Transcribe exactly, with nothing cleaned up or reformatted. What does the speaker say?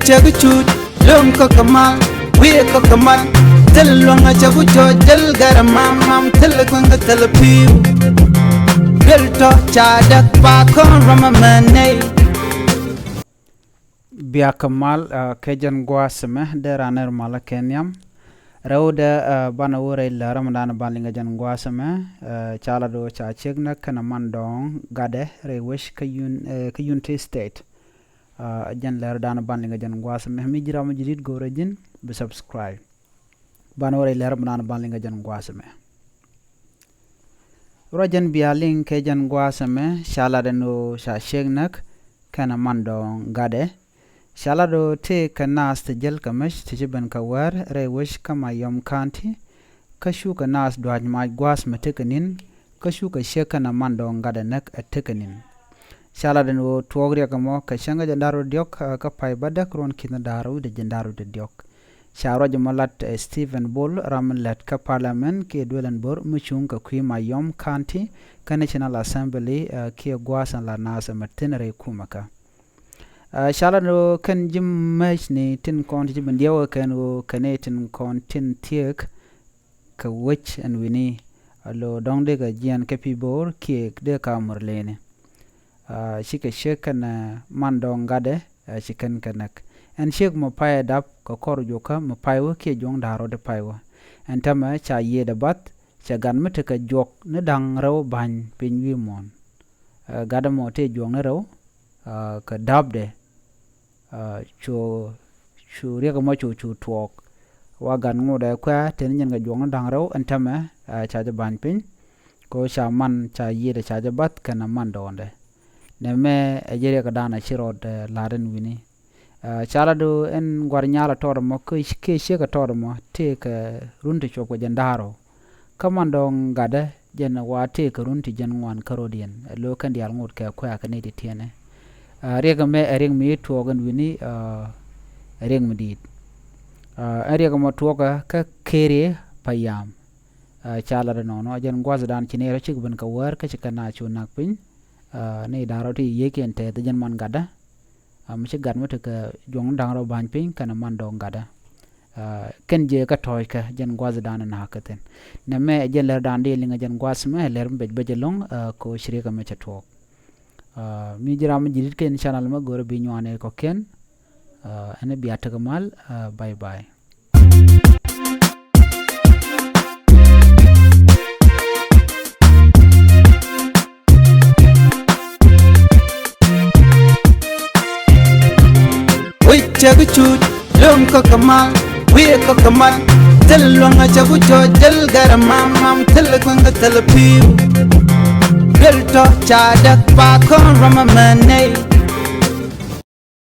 Cɛ kä cut, löm kä kä mal, wi̱i̱ kä kä mal. Thil luäŋ a cɛ ku cɔc, thil gɛr a mam mam, thil kueŋ kä thil pi̱w. Thil tɔ ca däk pa kɔn ram a mɛ nɛy. Bia kä mal, ah, kɛ jɛn gua̱a̱th ɛmɛ, dee ran nɛr mal kɛ nhiam. Rɛwdɛ, ah, banɛ wä rɛy lär ram dan ban liŋ kɛ jɛn gua̱a̱th ɛmɛ, ah, ca la do ca ciek nä kɛnɛ man dɔɔŋ gatdɛ rɛy wec kä Yun-, eh, kä Unity State. Ah, jɛn lär dan ban liŋ kɛ jɛn gua̱a̱th ɛmɛ. Mi ji̱ ram ji̱ dit go̱rɛ ji̱n bi subscribe. Banɛ wä rɛy lär ram dan ban liŋ kɛ jɛn gua̱a̱th ɛmɛ. Ruac jɛn bia liŋ kɛ jɛn gua̱a̱th ɛmɛ, ca lat ɛn ɣöö ca ciek näk kɛnɛ man dɔɔŋ gatdɛ. Ca lat ɣöö tëë kɛ naath ti jäl kɛ mec ti ci ben kɛ wäär rɛy wec kä Mayom County. Kä cukɛ naath dua̱c mac gua̱a̱th mi tekɛ ni̱n, kä cukɛ ciek kɛnɛ man dɔɔŋ gatdɛ näk ɛ tekɛ ni̱n. Ca lat ɛn ɣöö tuɔɔk riɛk ɛmɔ kɛ cäŋ kä jiɛn da̱ŋ rɛw diɔ̱k, ah, kä pay bädäk ruɔ̱n ki̱n da̱ŋ rɛw wi̱cdɛ jiɛn da̱ŋ rɛw wi̱cdɛ diɔ̱k. Ca ruac ɛmɔ lat, eh, Stephen Bol, ram lät kä parliament kiɛ duël ɛn bo̱r mi cuŋ kɛ kui̱ Mayom County kä National Assembly, eh, kiɛ gua̱a̱th ɛn la naath ɛmɛ thi̱n rɛy kumɛ kä. Ah, ca lat ɣöö kɛn ji̱ mec ni tin kɔn ti ci ben diɛw kɛ kɛn ɣöö kɛn i̱ tin kɔn tin thiek kɛ wec ɛn wi̱ni, a lo̱ dɔ̱ŋ dee kɛ jiɛn kɛ pi̱i̱ bo̱o̱r kiɛ dee ka mur leni. Ah, cikɛ ciek kɛnɛ man dɔɔŋ gatdɛ, ah, ci kɛn kɛ näk. Ɛn ciek mi pay ɛ dap kɛ kɔr juɔkä mi pay wä kiɛ juɔ̱ŋ da̱ŋ rɛw ti pay wä. Ɛn täämɛ ca yiëëdɛ bath, cɛ gat mi tekɛ juɔk ni da̱ŋ rɛw ba̱ny piny wi̱i̱ muɔ̱ɔ̱n. Ah, gatdɛ mɔ tëë juɔk ni rɛw, ah, kɛ dapdɛ. Ah, cu, cu riɛk ɛmɔ cu, cu tuɔɔk. Wa gat ŋotdɛ kuɛ teni nyin kɛ juɔk ni da̱ŋ rɛw ɛn täämɛ, ah, ca jɛ ba̱ny piny. Kɛ ɣöö ca man ca yiëëdɛ ca jɛ bath kɛnɛ man dɔɔndɛ. Nɛmɛ ɛ ji̱ riɛk ɛ da̱a̱n a ci rɔɔd, eh, la̱t ɛn wi̱ni. Ah, ca lat ɣöö ɛn gua̱r nyal a tɔɔt ɛmɔ kä, kä ciek a tɔɔt ɛmɔ tëë kɛ run ti cuɔp kɛ jiɛn da̱ŋ rɛw. Kä man dɔɔŋ gatdɛ jɛn wa tëë kɛ run ti jiɛn ŋuan kä rɔ̱diɛn. Ɛ lo̱o̱ kɛn diaal ŋot kɛ kuɛ kɛ nɛy ti tiɛnɛ. Ah, riɛk ɛmɛ ɛ riɛk mi tuɔɔk ɛn wi̱ni, ah, ɛ riɛk mi di̱i̱t. Ah, ɛn riɛk ɛmɔ tuɔɔkä kä Kerie Payam. Ah, ca lat ɛnɔnɔ, jɛn gua̱thdan ci nɛy rɛw cik ben kɛ wäär kä ci kɛn a cu nak piny. Ah, nɛy da̱ŋ rɛw ti yiëëkiɛn tɛth jɛn man gatdä. Ah, mi ci gat mi tekɛ juɔk ni da̱ŋ rɛw ba̱ny piny kɛnɛ man dɔɔŋ gatdä. Ah, kɛn jɛ kä tɔ̱ɔ̱ckä jɛn gua̱thdan in na̱a̱kä thi̱n. Nɛmɛ ɛ jɛn lärdan di liŋ ɛ jɛn gua̱th mɛ ɛ lär mi bec bec ɛlɔ̱ŋ, ah, kɛ ɣöö ci riɛk ɛmɛ cɛ tuɔɔk. Ah, mi ji̱ ram mi ji̱ di̱t kɛn channel mɛ go̱rɛ bi nyuan ɛ kɔ̱kiɛn. Ah, ɛn bia tekɛ mal, ah, bye bye. Wi̱c cɛ kä cut, löm kä kä mal, wi̱i̱ kä kä mal. Thil luäŋ a cɛ ku cɔc, thil gɛr a mam mam, thil kueŋ kä thil pi̱i̱w. Thil tɔ ca däk pa kɔn ram a mɛ nɛy.